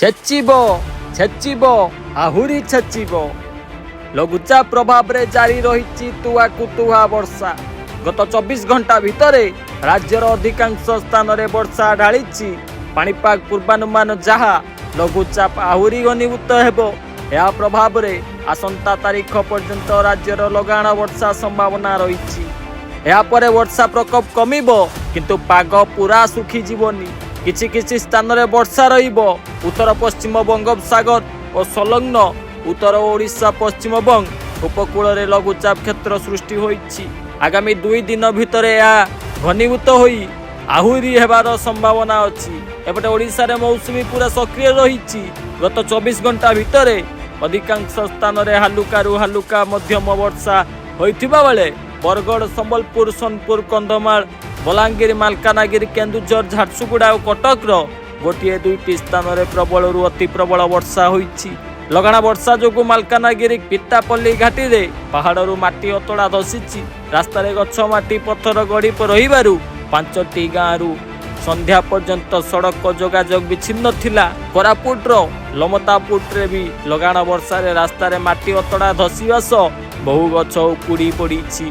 ଛେଚିବ, ଛେଚିବ, ଆହୁରି ଛେଚିବ। ଲଘୁଚାପ ପ୍ରଭାବରେ ଜାରି ରହିଛି ତୁହାକୁ ତୁହା ବର୍ଷା। ଗତ 24 ଘଣ୍ଟା ଭିତରେ ରାଜ୍ୟର ଅଧିକାଂଶ ସ୍ଥାନରେ ବର୍ଷା ଢାଳିଛି। ପାଣିପାଗ ପୂର୍ବାନୁମାନ ଯାହା, ଲଘୁଚାପ ଆହୁରି ଘନୀଭୂତ ହେବ। ଏହା ପ୍ରଭାବରେ ଆସନ୍ତା ତାରିଖ ପର୍ଯ୍ୟନ୍ତ ରାଜ୍ୟର ଲଗାଣ ବର୍ଷା ସମ୍ଭାବନା ରହିଛି। ଏହାପରେ ବର୍ଷା ପ୍ରକୋପ କମିବ, କିନ୍ତୁ ପାଗ ପୁରା ଶୁଖିଯିବନି। କିଛି କିଛି ସ୍ଥାନରେ ବର୍ଷା ରହିବ। ଉତ୍ତର ପଶ୍ଚିମ ବଙ୍ଗୋପସାଗର ଓ ସଂଲଗ୍ନ ଉତ୍ତର ଓଡ଼ିଶା, ପଶ୍ଚିମବଙ୍ଗ ଉପକୂଳରେ ଲଘୁଚାପ କ୍ଷେତ୍ର ସୃଷ୍ଟି ହୋଇଛି। ଆଗାମୀ 2 ଦିନ ଭିତରେ ଏହା ଘନୀଭୂତ ହୋଇ ଆହୁରି ହେବାର ସମ୍ଭାବନା ଅଛି। ଏପଟେ ଓଡ଼ିଶାରେ ମୌସୁମୀ ପୁରା ସକ୍ରିୟ ରହିଛି। ଗତ 24 ଘଣ୍ଟା ଭିତରେ ଅଧିକାଂଶ ସ୍ଥାନରେ ହାଲୁକାରୁ ହାଲୁକା ମଧ୍ୟମ ବର୍ଷା ହୋଇଥିବା ବେଳେ ବରଗଡ଼, ସମ୍ବଲପୁର, ସୋନପୁର, କନ୍ଧମାଳ, ବଲାଙ୍ଗୀର, ମାଲକାନଗିରି, କେନ୍ଦୁଝର, ଝାରସୁଗୁଡ଼ା ଓ କଟକର ଗୋଟିଏ ଦୁଇଟି ସ୍ଥାନରେ ପ୍ରବଳରୁ ଅତି ପ୍ରବଳ ବର୍ଷା ହୋଇଛି। ଲଗାଣ ବର୍ଷା ଯୋଗୁଁ ମାଲକାନଗିରି ପିତାପଲ୍ଲୀ ଘାଟିରେ ପାହାଡ଼ରୁ ମାଟି ଅତଡ଼ା ଧସିଛି। ରାସ୍ତାରେ ଗଛ, ମାଟି, ପଥର ଗଡ଼ି ରହିବାରୁ ପାଞ୍ଚଟି ଗାଁରୁ ସନ୍ଧ୍ୟା ପର୍ଯ୍ୟନ୍ତ ସଡ଼କ ଯୋଗାଯୋଗ ବିଚ୍ଛିନ୍ନ ଥିଲା। କୋରାପୁଟର ଲମତାପୁଟରେ ବି ଲଗାଣ ବର୍ଷାରେ ରାସ୍ତାରେ ମାଟି ଅତଡ଼ା ଧସିବା ସହ ବହୁ ଗଛ ଉପୁଡ଼ି ପଡ଼ିଛି।